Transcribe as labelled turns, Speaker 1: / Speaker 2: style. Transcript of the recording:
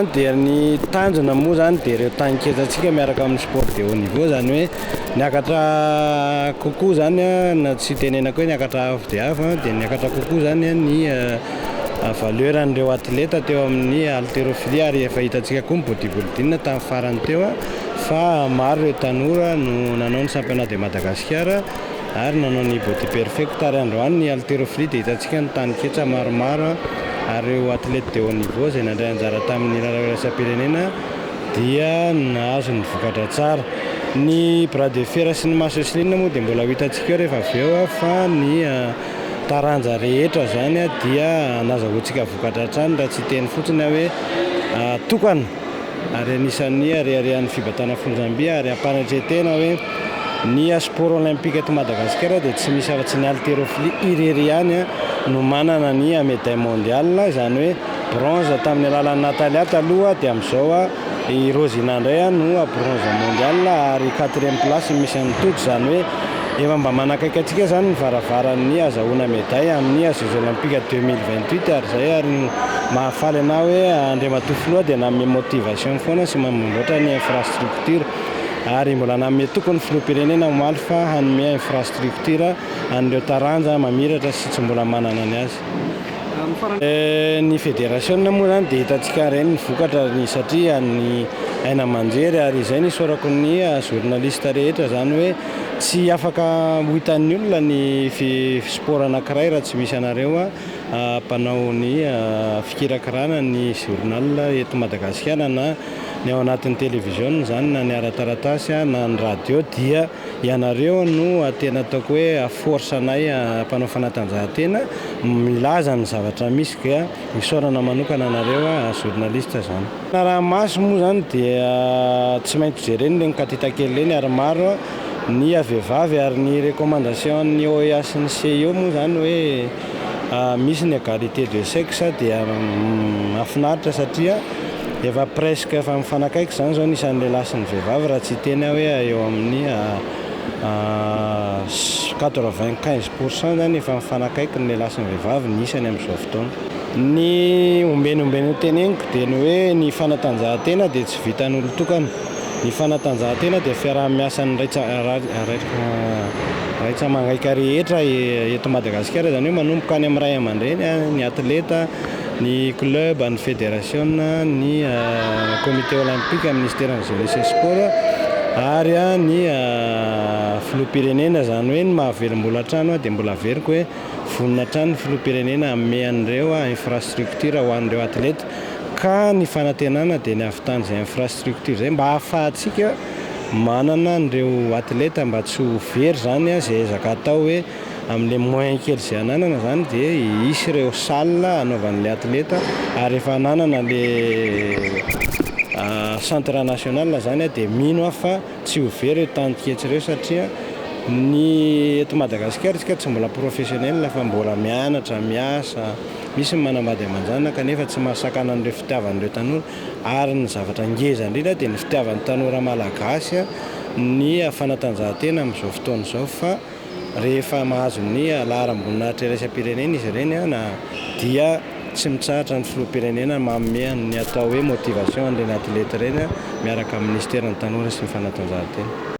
Speaker 1: zany dia ny tanjona moa zany dia ireo taninketsantsika miaraka amin'ny sport de haut niveau, zany hoe niakatra kokoa zany a, na tsy tenenako hoe niakatra avo dia avo a, dia niakatra kokoa zany ny valeur an'ireo atleta teo amin'ny haltérophilie. Ary efa hitantsika koa ny bodybuilding tamin'ny farany teo a, fa maro ireo tanora no nanao ny championnat de Madagascar ary nanao ny body perfect. Ary androany ny haltérophilie dia hitantsika ny taninketsa maromaro, ary ireo athlète de haut niveau izay nandray anjara tamin'ny lalao iraisam-pirenena dia nahazo ny vokatra tsara. Ny bras de fer sy ny masse moa dia mbola ho hitantsika eo rehefa avy eo, fa ny taranja rehetra zany dia nazahoantsika vokatra hatrany, raha tsy teny fotsiny aho hoe tokana. Ary anisan'ny reharehan'ny fibatana fonjamby ary ampanatretena hoe ny sport olympique eto Madagasikara dia tsy misy afa-tsy ny haltérophilie irery ihany no manana ny médaille mondiale, izany hoe bronze tamin'ny alalan'ny Natalia taloha, dia amin'izao i Rosina indray no bronze mondial, ary quatrième place misy an'ny Tojo. Izany hoe efa mba manakaiky antsika zany ny varavaran'ny azahoana médaille amin'ny Jeux olympiques 2028. Ary zay ary no mahafaly anah hoe Andriamatoa Filoha dia nanome motivation foana sy mamboatra ny infrastructure, ary mbola nanome tokony filoham-pirenena omaly fa hanome infrastructure an'ireo taranja mamiratra sy tsy mbola manana ny azy. Ny fédération moa zany dia hitantsika reny ny vokatra ny, satria ny aina aman-jery, ary izay ny isaorako ny journaliste rehetra zany hoe tsy afaka ho hitan'ny olona ny sport anankiray raha tsy misy anareo mpanao ny fikirakirana ny journal eto Madagasikara, na ny ao anatin'ny télévision zany, na ny ara-taratasy, na ny radio, dia ianareo no tena ataoko hoe force anay mpanao fanatanjahantena milaza ny zavatra misy, ka isaorana manokana anareo journaliste zany. Raha maso moa zany dia tsy maintsy jereny reny katita kely reny, ary maro ny vehivavy, ary ny recommandation ny OEA sy ny CIO moa zany hoe misy ny égalité de sexe dia mahafinaritra, satria efa presque efa mifanakaiky zany zao ny isan'ny lehilahy sy ny vehivavy, raha tsy hiteny aho hoe eo amin'ny 95 % zany efa mifanakaiky ny lehilahy sy ny vehivavy ny isany amin'izao fotoana. Ny ombeny ho teneniko dia ny hoe ny fanatanjahantena dia tsy vitan'olo-tokana. Ny fanatanjahantena dia fiaraha-miasan'ny raitsa mangaika rehetra eto Madagasikara, zany hoe manomboka any amin'ny ray aman-dreny, ny atleta, ny club, ny fédération, ny comité olympique, ministère ny jeunesse et sport, ary ny filoham-pirenena. Zany hoe ny mahavelom-bola hatrany dia mbola averiko hoe vonona hatrany ny filoham-pirenena hanome an'ireo infrastructure ho an'ireo atleta, ka ny fanantenana dia ny havitan'izay infrastructure zay mba ahafahantsika manana an'ireo atleta, mba tsy ho very zany zay ezaka atao hoe amin'le moyen kely zay ananana zany dia hisy ireo salle anaovan'le atleta. Ary efa ananana le centre national zany dia mino aho fa tsy ho very io taninketsa ireo, satria ny eto Madagasikara isika tsy mbola professionnel fa mbola mianatra, miasa, misy ny manambady aman-janaka, kanefa tsy mahasakana an'ireo fitiavan'ireo tanora. Ary ny zavatra ngeza indrindra dia ny fitiavan'ny tanora malagasy ny fanatanjahantena amin'izao fotoana izao, fa rehefa mahazo ny laharam-boninahitra iraisam-pirenena izy ireny na dia tsy mitsahatra ny filoham-pirenena manome ny atao hoe motivation an'ireny atleta ireny miaraka amin'ny ministeran'ny tanora sy ny fanatanjahantena.